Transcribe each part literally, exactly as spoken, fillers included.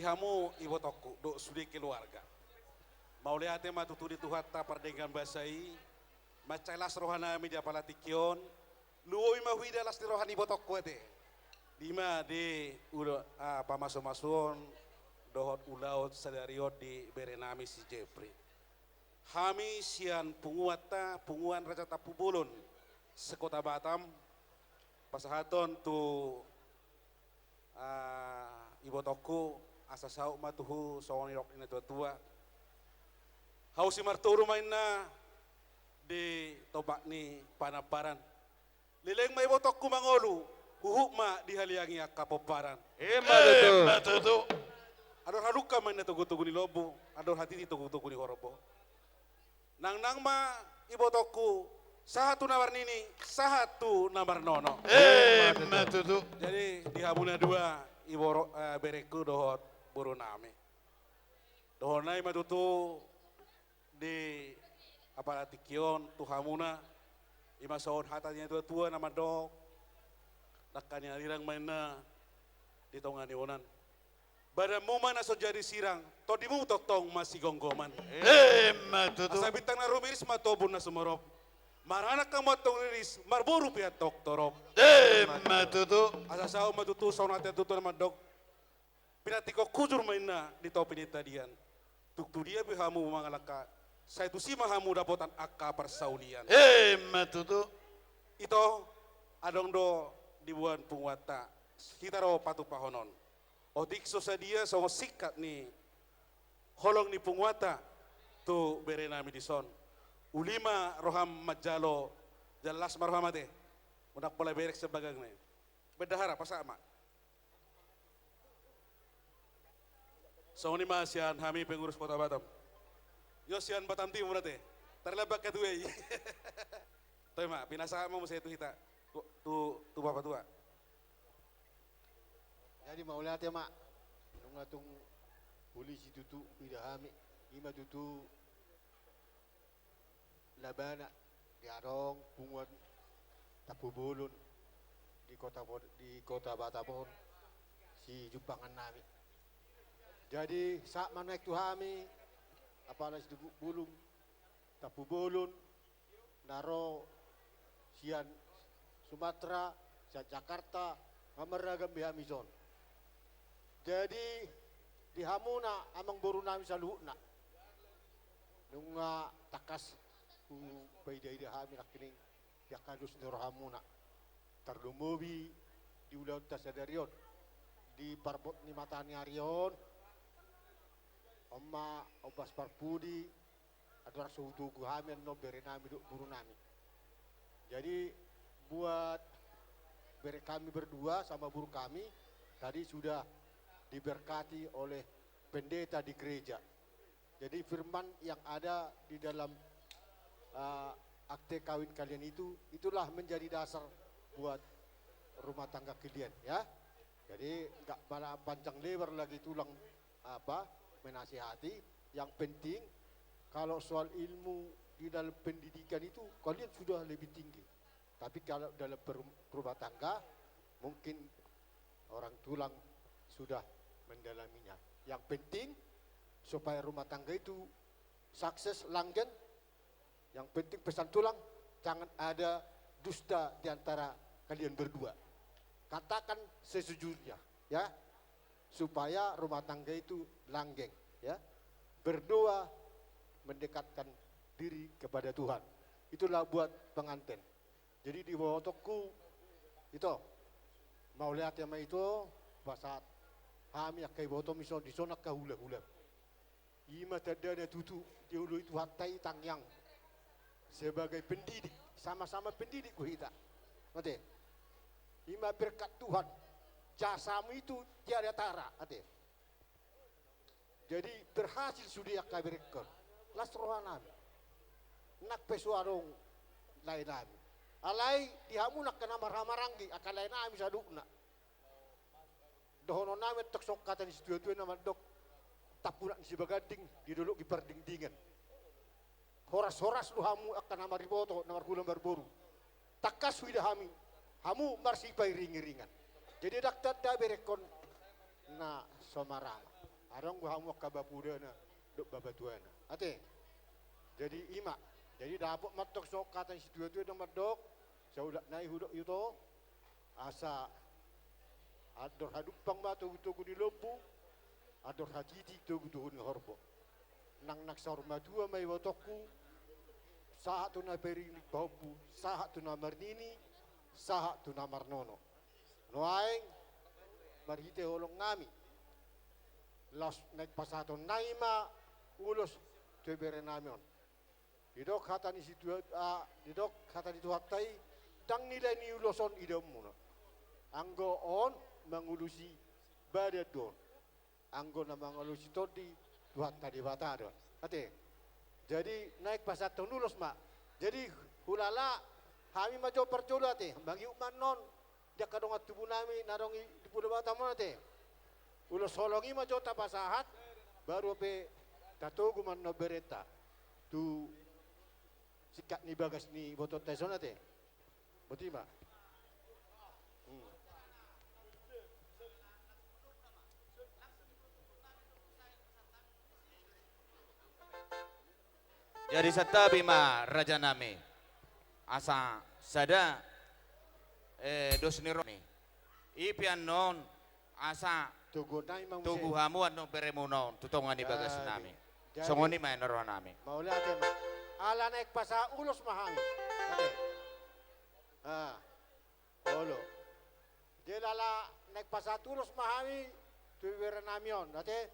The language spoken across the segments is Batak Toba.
Hamu ibotongku dohot sude keluarga, mauliate ma tutu di Tuhanta pardenggan basa i. Mansai las rohanami di apala tingki on. Lumobi ma huida las ni roha ni ibotongku ate, i ma di ula, ah, pamasumasuon dohot ulaon sadari on di berenami si Jeffrey. Hami sian punguanta, Punguan Raja Tampubolon se-Kota Batam, pasahathon tu, ah, ibotongku, asa saut ma tuhu songon nidok ni natuatua. Hau simartoru ma inna di tompak ni panamparan. Leleng ma ibotongku mangolu, huhut ma dihaliangi angka pomparan. Ima tutu. Ima tutu. Andor hadungka ma inna togutogu ni lombu, andor hatiti togutogu ni horbo. Nangnang ma ibotongku, sahat tu na marnini, sahat tu na marnono. Ima tutu. Jadi di hamu na dua, iboro, eh, berengku dohot borunami, dohononnami ma tutu di apala tingki on tu hamuna, ima songon hata ni natuatua na mandok, dangka ni alirang ma inna di tonga ni onan. Badanmu ma na so jadi sirang, tondimu tongtong masigomgoman. Ima tutu. Asa bintang na rumiris ma tobu na sumorop. Maranak hamu antong riris, marboru pe antong torop. Ima tutu. Asa saut ma tutu songon hata ni natuatua na mandok, pinantikhon hujur ma inna di topi ni tadian. Tung tu dia pe hamu mangalangka, sai tusi ma hamu dapotan angka parsaulian. Ima tutu. Ito, adong do diboan punguanta, hita do patupahonon. Otik so sadia songon singkat ni holong ni punguanta tu berenami dison. Uli ma roham manjalo, jala las ma roham ate. Unang pola berek sian bagas nai. Bendahara, pasahat ma. Songon i ma sian hami pengurus Kota Batam. Yo sian Batam Timur ate. Tarlambat hatua i. Toe ma, pinasahat ma muse tu hita. Tu, tu, tu bapatua. Jadi mauliate ma. Nunga tung uli situtu huida hami. Ima tutu labana di adong punguan Tampubolon di kota Bo-, di Kota Batam on, sijumpangannami. Jadi sahat ma nuaeng tu hami, apala situtu bulung Tampubolon, na ro sian Sumatera, sian Jakarta, nga marragam be hami dison. Jadi di hamuna amangborunami saluhutna, nunga tangkas hupaidaida hami nangkining di angka dos ni rohamuna. Tarlumobi di ulaonta sadari on, di parbot ni mataniari on, on ma ombas parpudi, andorang so hutogu hami annon berenami dohot borunami. Jadi buat bere kami berdua sama boru kami tadi sudah diberkati oleh pendeta di gereja. Jadi firman yang ada di dalam, eh, akte kawin kalian itu, itulah menjadi dasar buat rumah tangga kalian, ya. Jadi nggak malah panjang lebar lagi tulang apa, menasihati. Yang penting, kalau soal ilmu di dalam pendidikan itu, kalian sudah lebih tinggi. Tapi kalau dalam per-, rumah tangga, mungkin orang tulang sudah mendalaminya. Yang penting, supaya rumah tangga itu sukses, langgeng, yang penting pesan tulang, jangan ada dusta di antara kalian berdua. Katakan sejujurnya, ya, supaya rumah tangga itu langgeng, ya. Berdoa mendekatkan diri kepada Tuhan. Itulah buat pengantin. Jadi di ibotongku, ito, mauliate ma ito, pasahat hami angka ibotom dison, dison angka hulahula. Ima tandana tutu, dioloi Tuhanta i tangiang. Sebagai pendidik, sama-sama pendidik do hita. Ate. Ima berkat Tuhan, jasamu itu tiada tara, ate. Jadi berhasil sude angka berengkon. Las rohanami. Nang pe so adong laenami. Alai di hamu angka na marhahamaranggi, angka laenami saluhutna. Dohononnami antong songon hata ni situatua na mandok, tampunak ni sibaganding di dolok ni pardingdingan. Horas-horas do hamu angka na mariboto, na marhula marboru. Tangkas huida hami, hamu marsipairingiringan. Jadi ndang tanda berengkon na so marama. Adong do hamu angka bapudana dohot bapatuana. Ate. Jadi i ma. Jadi dapot ma antong songon hata ni situatua na mandok, saulak nai hudok ito, asa andor hadumpang ma togutogu ni lombu, andor hatiti togutogu ni horbo. Nang na saur matua ma ibotongku, sahat tu na pairing pahompu, sahat tu na marnini, sahat tu na marnono. Nuaeng marhite holong nami, laos naeng pasahaton nami ma ulos tu ibebere nami on. Didok hata ni situa-, ah, didok hata ni Tuhanta i, ndang nilai ni ulos on idaonmuna. Anggo on mangolusi badan do on. Anggo na mangolusi tondi Tuhanta Debata do. Ate. Jadi naeng pasahathon ulos ma. Jadi hulala hami ma jo parjolo ate, mangihut ma annon di angka dongan tubu nami na adong i di Pulo Batam on ate. Ulos holong i ma jo tapasahat, baru pe tatogu ma annon berenta tu singkat ni bagas ni ibotonta i son ate. Boti ma. Hmm. Jadi santabi ma raja nami. Asa sada, eh, dos ni roha ni. I pe annon asa togu nai ma muse. Togu hamu annon beremuna on tu tonga ni bagas nami. Jadi. Songon i ma annon roha nami. Mauliate ma. Ala naeng pasahat ulos ma hami. Ate. Ah. Olo. Jadi ala naeng pasahat ulos ma hami tu ibebere nami on. Ate.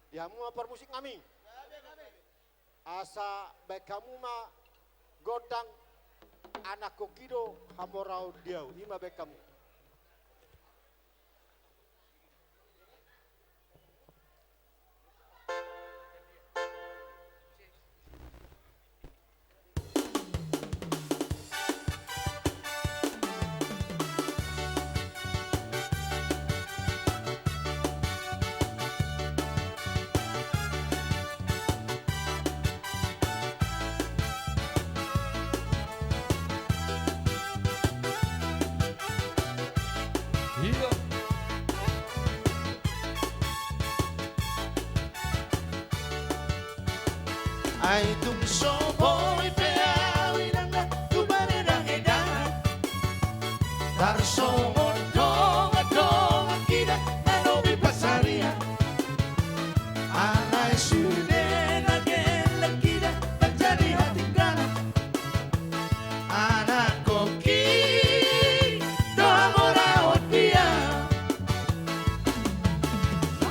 Di hamu ma parmusik nami. Asa baen hamu ma gondang Anakkon Kido Hamoraon di Au. I ma baen hamu. Ai tung so boi pe au inangna tu panedangedangan, tarsongon dongandongan kida na lobi pasarian. Alai sude na gelleng kida na jadi hatinggalan. Anakkon Kido Hamoraon di Au.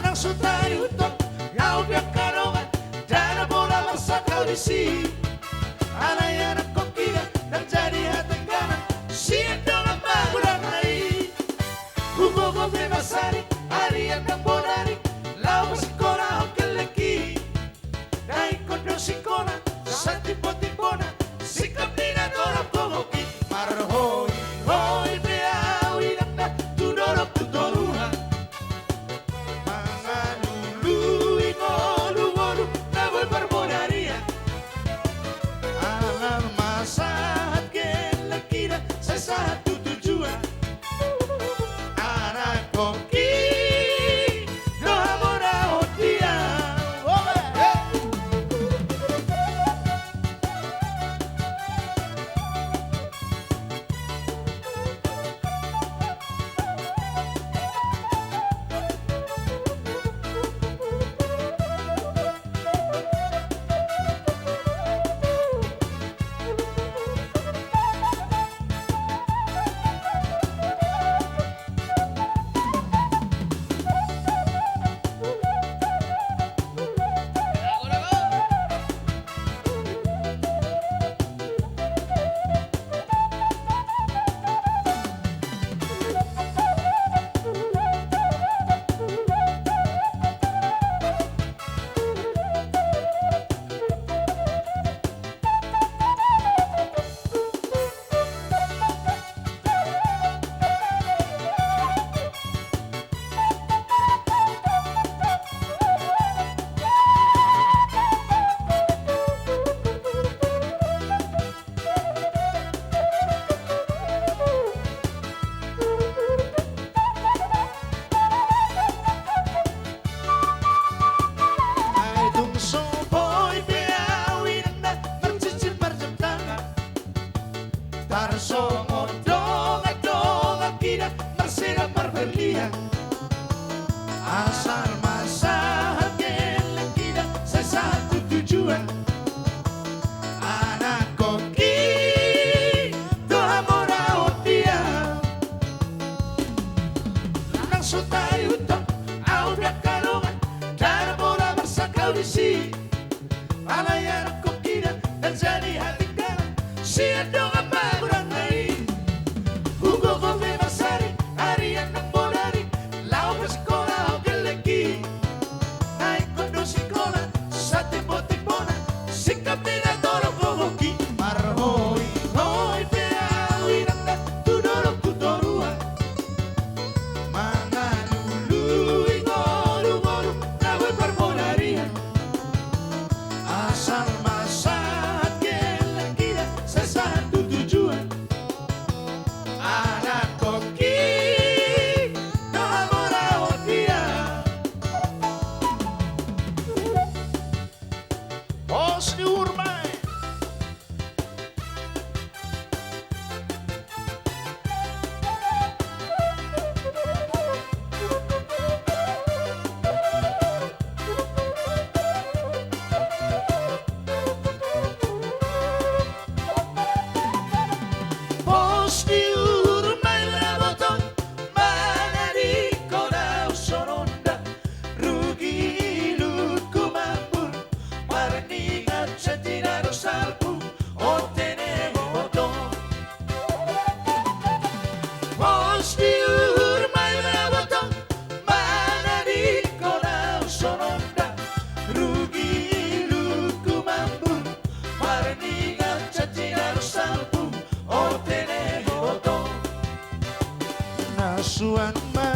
Nang so taihuthon au pe angka dongan, ndada pola marsak au disi. Alai anakkon kida na jadi hatinggalan sian dongan magodang na i. Hugogo pe ma sari, arian nang bonari, laho pasingkolahon gellengki. Na ingkon do singkola, satimbotimbona, singkop ni na torop gogoki. Marhoihoi pe au inangna tu dolok tu toruan. Mangalului ngolungolu na boi parbodarian. Ala ma Sotari untong au dangka dongan, dara pola marsangkau disi. Alai anak kokina na jadi hatinggalan sian dongan magodangna i. Hugogo pe mansari, ari annon bonari, laho pasikola ho gellengki. Na ingkon do sikola satimbotimbona, singkap ni na tolong gogoki. Marhoihoi pe au inangna tu dolok tu toruan, mangalului ngolungolu na boi parbonarian. Asal ma sahat gellengkina sai sahat tu tujuan. Anak kokki na hamoraon dia. Pos ni uhur ma i. Pos ni uhur ma i, na botong mangadingkon au songon da. Rugi ilutku mambur, marningot satia do salpu, o tene ho oto. Pos ni uhur ma i, na botong mangadingkon au songon da. Rugi ilutku mambur, marningot satia do salpu, o tene ho oto. Na suang ma